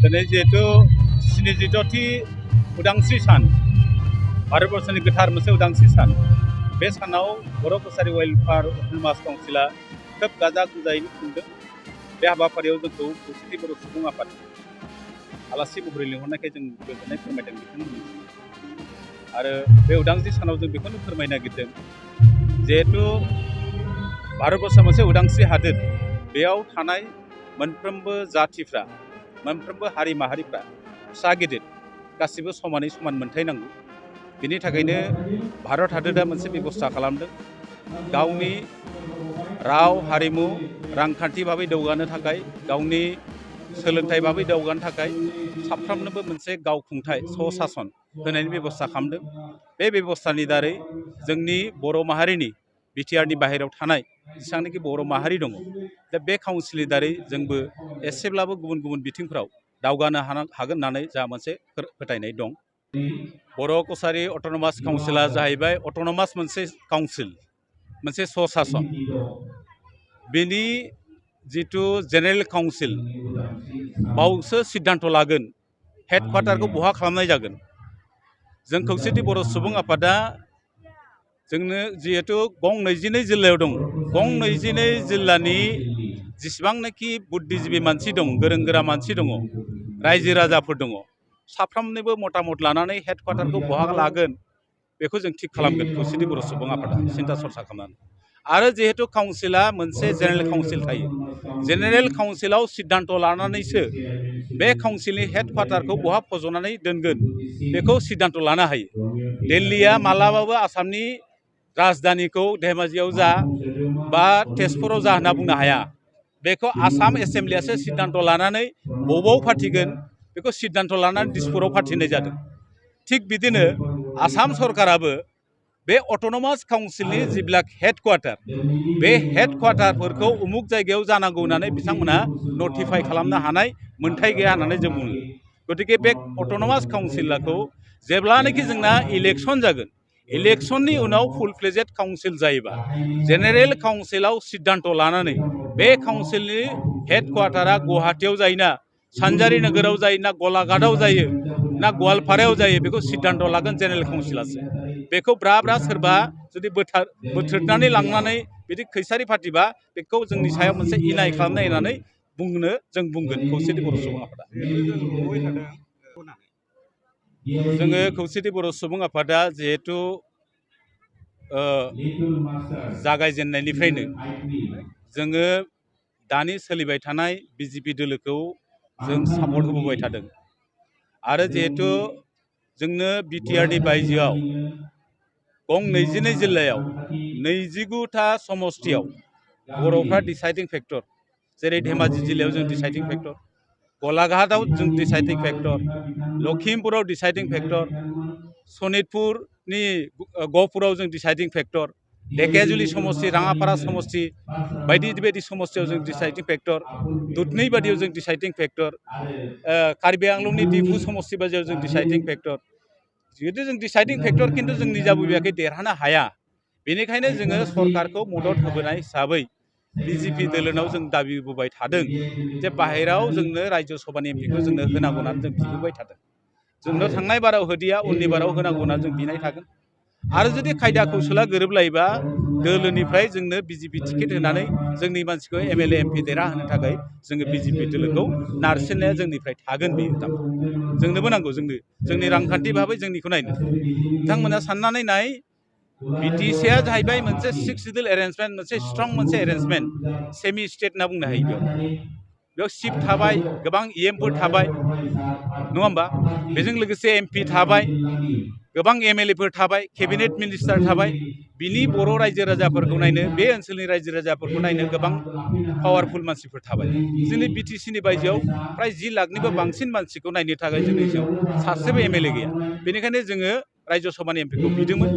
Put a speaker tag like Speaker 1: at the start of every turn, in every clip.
Speaker 1: दिनै जिहेतु 76थि उदांस्रि सान भारतबर्षनि गोथार मोनसे उदांस्रि सान बे सानाव बर' कसारी वेलफेयार अट'नमास काउन्सिला खोब गाजा गोमजायैनो खुंदों। बे हाबाफारियाव जोंखौ खौसेथि बर' सुबुं आफाद आलासि महरै लिंहरनायखाय जों गोजोननाय फोरमायदों बिथांमोननिसिम। आरो बे उदांस्रि सानाव जों बेखौनो फोरमायनो नागिरदों जिहेतु भारतबर्षआ मोनसे उदांस्रि हादोर, बेयाव थानाय मोनफ्रोमबो जाथिफ्रा मोनफ्रोमबो हारि माहारिफ्रा फिसा गिदिर गासिबो समानै समान मोनथाय नांगौ। बिनि थाखायनो भारत हादोरा मोनसे बेबस्था खालामदों गावनि राव हारिमु रांखान्थि भाबै दावगानो थाखाय, गावनि सोलोंथाइ भाबै दावगानो थाखाय साफ्रोमनोबो मोनसे गावखुंथाय स्वशासन होनायनि बेबस्था खालामदों। बे बेबस्थानि दारै जोंनि बर' माहारिनि बिटिआरनि बाहेरायाव थानाय जेसेबांनाखि बर' माहारि दङ, दा बे काउन्सिलनि दारै जोंबो एसेब्लाबो गुबुन गुबुन बिथिंफ्राव दावगानो हागोन होननानै जोंहा मोनसे फोथायनाय दं। बर' कसारी अट'नमास काउन्सिला जाहैबाय अट'नमास मोनसे काउन्सिल, मोनसे स्वशासन। बेनि जिथु जेनेरेल काउन्सिल बावसो सिद्धान्त लागोन हेडक्वार्टारखौ बहा खालामनाय जागोन। जों खौसेथि बर' सुबुं आफादा जोंनो जिहेतु गं 22 जिल्लायाव दं, गं 22 जिल्लानि जेसेबांनाखि बुद्धिजिबि मानसि दं, गोरों गोरा मानसि दङ, रायजो राजाफोर दङ, साफ्रोमनोबो मतामत लानानै हेडक्वार्टारखौ बहा लागोन बेखौ जों थिग खालामगोन खौसेथि बर' सुबुं आफादा सिन्था सरसा खालामनानै। आरो जिहेतु काउन्सिला मोनसे जेनेरेल काउन्सिल थायो, जेनेरेल काउन्सिलाव सिद्धान्त लानानैसो बे काउन्सिलनि हेडक्वार्टारखौ बहा फज'नानै दोनगोन बेखौ सिद्धान्त लानो हायो। दिल्लीया मालाबाबो आसामनि राजधानिखौ धेमाजियाव जा बा तेजपुराव जा होनना बुंनो हाया। बेखौ आसाम एसेम्ब्लियासो सिद्धान्त लानानै बबाव फाथिगोन बेखौ सिद्धान्त लानानै दिसपुराव फाथिनाय जादों। थिग बिदिनो आसाम सरकाराबो बे अट'नमास काउन्सिलनि जिब्ला हेडक्वार्टार, बे हेडक्वार्टारफोरखौ उमुक जायगायाव जानांगौ होननानै बिथांमोना नटिफाइ खालामनो हानाय मोन्थाय गैया होननानै जों बुङो। गतिके बे अट'नमास काउन्सिलखौ जेब्लानाखि जोंना इलेक्सन जागोन, इलेक्सननि उनाव फुल फ्लेजेड काउन्सिल जायोबा जेनेरेल काउन्सिलाव सिद्धान्त लानानै बे काउन्सिलनि हेडक्वार्टारा गुवाहाटीयाव जायोना, सानजारि नोगोराव जायो ना, गलाघाटआव जायो ना, गवालपारायाव जायो बेखौ सिद्धान्त लागोन जेनेरेल काउन्सिलासो। बेखौ ब्रा ब्रा सोरबा जुदि बोथ्रोदनानै लांनानै बिदि खैसारि फाथिबा बेखौ जोंनि सायाव मोनसे इनाय खालामनाय होननानै जों बुंगोन खौसेथि बर' सुबुं आफादा। जोङो खौसेथि बर' सुबुं आफादा जिहेतु जागायजेननायनिफ्रायनो जोङो दानि सोलिबाय थानाय बिजेपि दोलोखौ जों सापर्ट होबोबाय थादों। आरो जिहेतु जोंनो बिटिआरनि बायजोआव गं 22 जिल्लायाव 29टा समस्तियाव बर'फ्रा डिसाइडिं फेक्टर, जेरै धेमाजि जिल्लायाव जों डिसाइडिं फेक्टर, गलाघाटआव जों डिसाइडिं फेक्टर, लखिमपुराव डिसाइडिं फेक्टर, सनितपुरनि गहपुराव जों डिसाइडिं फेक्टर, ढेकियाजुलि समस्ति, राङापारा समस्ति बायदि बायदि समस्तियाव जों डिसाइडिं फेक्टर, दुधनै बादियाव जों डिसाइडिं फेक्टर, कार्बि आंलंनि डिफु समस्ति बादियाव जों डिसाइडिं फेक्टर। जिहेतु जों डिसाइडिं फेक्टर खिन्थु जों निजाबोआखै, देरहानो हाया। बेनिखायनो जोङो सरकारखौ मदद होबोनाय हिसाबै बिजेपि दोलोनाव जों दाबि होबोबाय थादों जे बाहेराव जोंनो रायजो सभानि एमपिखौ जोंनो होनांगौ होननानै जों बिबोबाय थादों। जोंनो थांनाय बाराव होदिया, उननि बाराव होनांगौ होननानै जों बिनाय थागोन। आरो जुदि खायदा कौशला गोरोबलायोबा दोलोनिफ्राय जोंनो बिजेपि टिकेट होनानै जोंनि मानसिखौ एमएलए एमपि देरहाहोनो थाखाय जोङो बिजेपि दोलोखौ नारसिननाया जोंनिफ्राय थागोन। बेयो जोंनोबो नांगौ, जोंनि रांखान्थि भाबै जोंनिखौ नायनो। बिथांमोना साननानै नाय, बिटिसिआ जाहैबाय मोनसे 6 सिडुल एरेन्जमेन्ट, मोनसे स्ट्रं मोनसे एरेन्जमेन्ट, सेमि स्टेट होनना बुंनो हायो। बेयाव चिफ थाबाय, गोबां इएमफोर थाबाय, नङा होमबा? बेजों लोगोसे एमपि थाबाय, गोबां एमएलएफोर थाबाय, केबिनेट मिनिस्टार थाबाय। बिनि बर' रायजो राजाफोरखौ नायनो, बे ओनसोलनि रायजो राजाफोरखौ नायनो गोबां पावारफुल मानसिफोर थाबाय। जोंनि बिटिसिनि बायजोआव फ्राय 10 लाखनिबो बांसिन मानसिखौ नायनो थाखाय जोंनि सासेबो एमएलए गैया। बेनिखायनो जोङो रायजो सभानि एमपिखौ बिदोंमोन।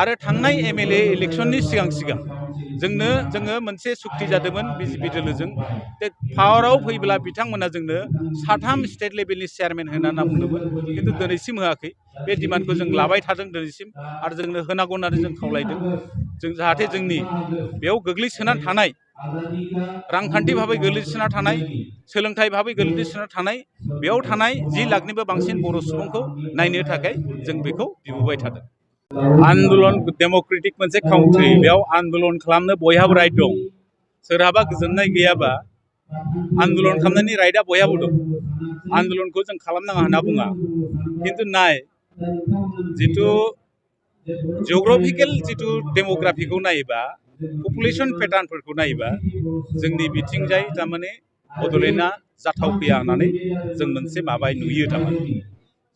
Speaker 1: आरो थांनाय एमएलए इलेक्सननि सिगां जोङो मोनसे सुक्ति जादोंमोन बिजेपि दोलोजों, जे पावाराव फैब्ला बिथांमोना जोंनो 3 स्टेट लेभेलनि चेयारमेन होना बुंदोंमोन, खिन्थु दिनैसिम होआखै। बे डिमान्डखौ जों लाबाय थादों दिनैसिम, आरो जोंनो होनांगौ होननानै जों खावलायदों। जों जाहाथे जोंनि बेयाव गोग्लैसोनानै थानाय रांखान्थि भाबै गोग्लैसोना थानाय सोलोंथाइ भाबै गोग्लैसोना थानाय बेयाव थानाय 10 लाखनिबो बांसिन बर' सुबुंखौ नायनो थाखाय जों बेखौ बिबोबाय थादों। आन्दलन डेम'क्रेटिक मोनसे काउन्ट्रि बेयाव आन्दलन खालामनो बयहाबो राइट दं। सोरहाबा गोजोननाय गैयाबा आन्दलन खालामनायनि राइटआ बयहाबो दं। आन्दलनखौ जों खालामनाङा होनना बुङा, खिन्थु नाय जिथु जिअग्राफिकेल जिथु डेमोग्राफिखौ नायोबा पपुलेशन पेटार्नफोरखौ नायोबा जोंनि बिथिंजाय थारमाने बड'लेण्डआ जाथाव फैया होननानै जों मोनसे माबा नुयो। थारमाने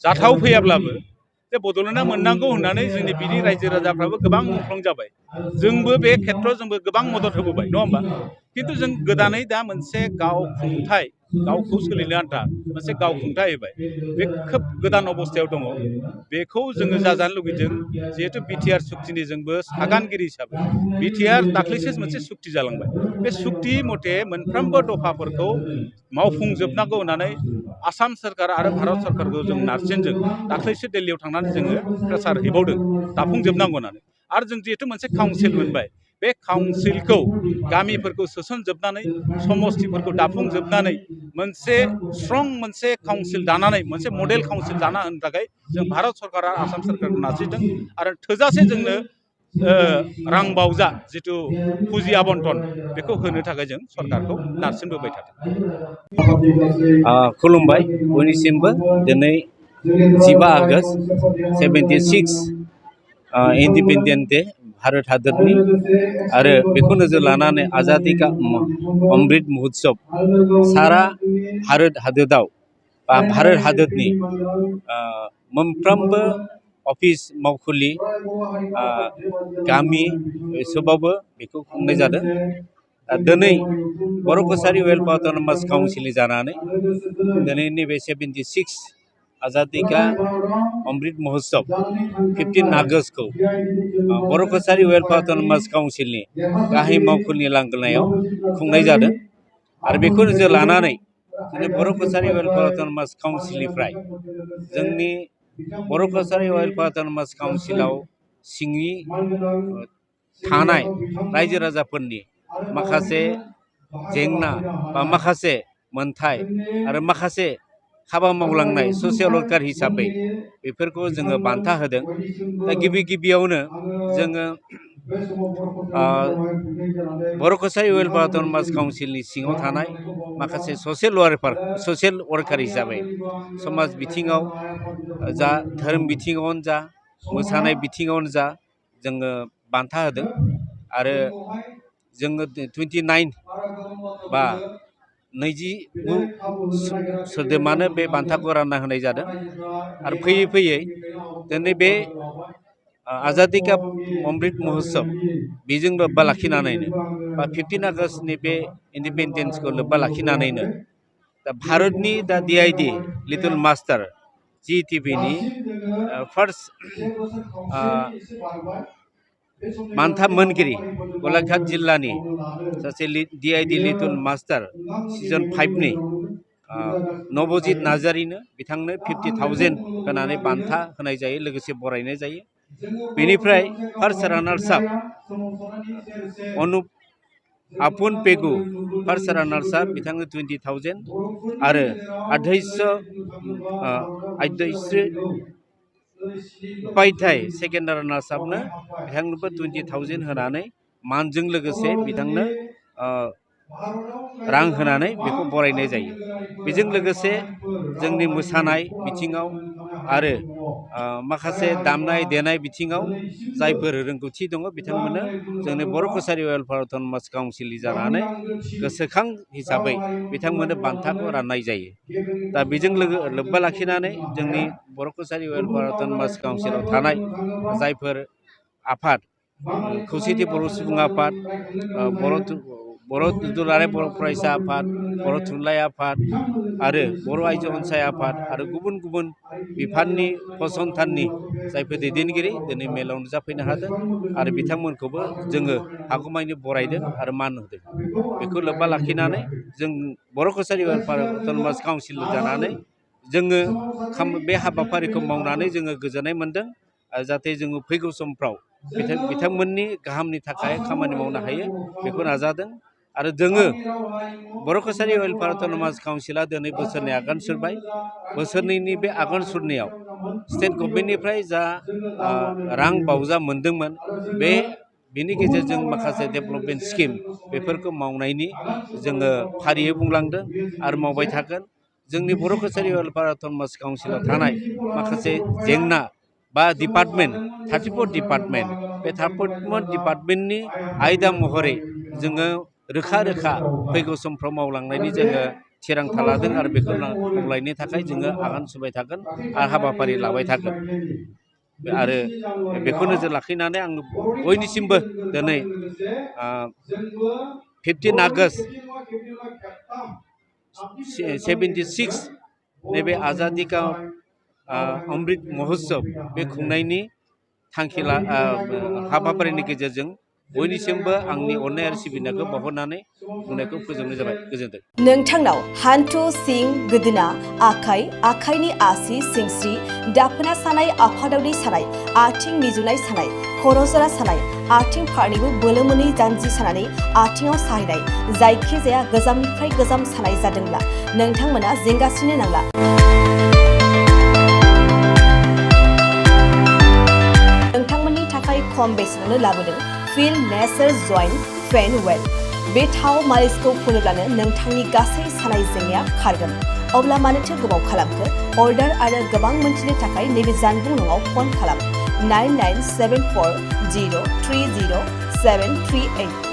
Speaker 1: जाथाव फैयाब्लाबो जे बड'लेण्डआ मोननांगौ होननानै जोंनि बिनि रायजो राजाफ्राबो गोबां मुंख्लं जाबाय। जोंबो बे खेत्रआव जोंबो गोबां मदद होबोबाय, नङा होमबा? खिन्थु जों गोदानै दा मोनसे गावखुंथाय गावखौ सोलिनो आन्था मोनसे गावखुंथाय होबाय। बे खोब गोदान अबस्थायाव दङ। बेखौ जोङो जाजानो लुगैदों। जिहेतु बिटिआर सुक्तिनि जोंबो सागानगिरि हिसाबै बिटिआर दाख्लैसो मोनसे सुक्ति जालांबाय। बे सुक्ति मथे मोनफ्रोमबो दफाफोरखौ मावफुंजोबनांगौ होननानै आसाम सोरखार आरो भारत सोरखारखौ जों नारसिनदों। दाख्लैसो दिल्लीयाव थांनानै जोङो प्रेसार हैबावदों दाफुंजोबनांगौ होननानै। आरो जों जिहेतु मोनसे काउन्सिल मोनबाय, बे काउन्सिलखौ गामिफोरखौ सोसनजोबनानै समस्तिफोरखौ दाफुंजोबनानै मोनसे स्ट्रं मोनसे काउन्सिल दानानै मोनसे मडेल काउन्सिल दाना होनो थाखाय जों भारत सरकार आरो आसाम सोरखारखौ नारसिनदों। आरो थोजासे जोंनो रांबावजा जिथु फुजि आबन्टन बेखौ होनो थाखाय जों सरकारखौ नारसिनबोबाय थादों।
Speaker 2: खुलुमबाय बयनिसिमबो। दिनै 15 आगष्ट 76 इन्डिपेन्डेन्ट डे भारत हादरनि, आरो बेखौ नोजोर लानानै आजादी का अमृत महोत्सव सारा भारत हादराव बा भारत हादरनि मोनफ्रोमबो अफिस मावखुलि गामि सोबावबो बेखौ खुंनाय जादों। दिनै बर' कसारि वेलफेयार अट'नमास काउन्सिल जानानै दिनै नैबे 76 आजादी का अमृत महोत्सव 15 आगष्टखौ बर' कसारि वेलफेयार अट'नमास काउन्सिलनि गाहाय मावखुलिनि लांगोनायाव खुंनाय जादों। आरो बेखौ नोजोर लानानै जोंनि बर' कसारि वेलफेयार अट'नमास काउन्सिलनिफ्राय जोंनि बर' कसारि वेलफेयार अट'नमास काउन्सिलाव सिंनि थानाय रायजो राजाफोरनि माखासे जेंना बा माखासे मोनथाय आरो माखासे हाबा मावलांनाय ससियेल वर्कार हिसाबै बेफोरखौ जोङो बान्था होदों। दा गिबियावनो जोङो बर' कसारि वेलफेयार अट'नमास काउन्सिलनि सिङाव थानाय माखासे ससियेल वर्कार हिसाबै समाज बिथिङाव जा, धोरोम बिथिङावनो जा, मोसानाय बिथिङावनो जा जोङो बान्था होदों। आरो जोङो 29 बा 29 सोद्रोमानो बे बान्थाखौ रानना होनाय जादों। आरो फैयै फैयै दिनै बे आजादी का अमृत महोत्सव बेजों लोब्बा लाखिनानैनो बा 15 आगष्टनि बे इन्डिपेन्डेन्सखौ लोब्बा लाखिनानैनो दा भारतनि दा DID लिटिल मास्टार GTVनि फार्स्ट बान्था मोनगिरि गलाघाट जिल्लानि सासे DID लिटिल मास्टार सिजन 5नि नबजित नार्जारिनो बिथांनो 50,000 होनानै बान्था होनाय जायो, लोगोसे बरायनाय जायो। बेनिफ्राय फार्स्ट रानार्स आप अनुप आपुन पेगु फार्स्ट रानार्स आप बिथांनो 20,000 आरो आद्यश्री उपाध्याय सेकेन्ड रानार्स आपनो बिथांनोबो 20,000 होनानै मानजों लोगोसे बिथांनो रां होनानै बेखौ बरायनाय जायो। बेजों लोगोसे जोंनि मोसानाय बिथिङाव आरो माखासे दामनाय देनाय बिथिङाव जायफोर रोंगौथि दङ बिथांमोननो जोंनि बर' कसारि वेलफेयार अट'नमास काउन्सिल जानानै गोसोखां हिसाबै बिथांमोननो बान्थाखौ राननाय जायो। दा बेजों लोब्बा लाखिनानै जोंनि बर' कसारि वेलफेयार अट'नमास काउन्सिलाव थानाय जायफोर आफाद, खौसेथि बर' सुबुं आफाद, बर' दुलाराय बर' फरायसा आफाद, बर' थुनलाइ आफाद आरो बर' आइजो अनसाय आफाद आरो गुबुन गुबुन बिफाननि फसंथाननि जायफोर दैदेनगिरि दिनै मेलाव नुजाफैनो हादों आरो बिथांमोनखौबो जोङो हागौमानि बरायदों आरो मान होदों। बेखौ लोब्बा लाखिनानै जों बर' कसारि वेलफेयार अट'नमास काउन्सिल जानानै जोङो बे हाबाफारिखौ मावनानै जोङो गोजोननाय मोनदों। जाहाथे जोङो फैगौ समफ्राव बिथांमोननि गाहामनि थाखाय खामानि मावनो हायो बेखौ नाजादों। आरो दोङो बर' कसारि वेलफेयार अट'नमास काउन्सिला दिनै बोसोरनै आगान सुरबाय बोसोरनैनि बे आगान सुरनायाव स्टेट गभर्नमेन्टनिफ्राय जा रां बावजा मोन्दोंमोन बेनि गेजेरजों माखासे डेभेलपमेन्ट स्किम बेफोरखौ मावनायनि जोङो फारियै बुंलांदों आरो मावबाय थागोन जोंनि बर' कसारि वेलफेयार अट'नमास काउन्सिलाव थानाय माखासे जेंना बा डिपार्टमेन्ट 34 डिपार्टमेन्ट बे 34 डिपार्टमेन्टनि आयदा महरै जोङो रोखा रोखा फैगौ समफ्राव मावलांनायनि जोङो थिरांथा लादों आरो बेखौ मावलायनो थाखाय जोङो आगान सुरबाय थागोन आरो हाबाफारि लाबाय थागोन आरो बेखौ नोजोर लाखिनानै आं बयनिसिमबो दिनै 15 आगस्ट 76 नैबे आजादि का अमृत महोत्सव बे खुंनायनि थांखि हाबाफारिनि गेजेरजों बयनिसिमबो आंनि अननाय आरो सिबिनायखौ बावहरनानै बुंनायखौ फोजोबनाय जाबाय गोजोन्थों।
Speaker 3: नोंथांनाव हान्थु सिं गोदोना आखाइनि आसि सिंस्रि दाफोना सानाय आफादावनि सानाय आथिं मिजुनाय सानाय खर' जरा सानाय आथिं फारनैबो बोलो मोनै जानजि सानानै आथिङाव साहैनाय जायखिजाया गोजामनिफ्राय गोजाम सानाय जादोंब्ला नोंथांमोना जिंगासिनो नांला। नोंथांमोननि थाखाय खम बेसेनावनो लाबोदों फिल नेचार जइन्ट पेन वेल बे थाव मालिसखौ फुनोब्लानो नोंथांनि गासै सानाय जेंनाया खारगोन। अब्ला मानोथो गोबाव खालामखो? अर्डार आरो गोबां मोनथिनो थाखाय नैबे जानबुं नङाव फन खालाम 9974030738।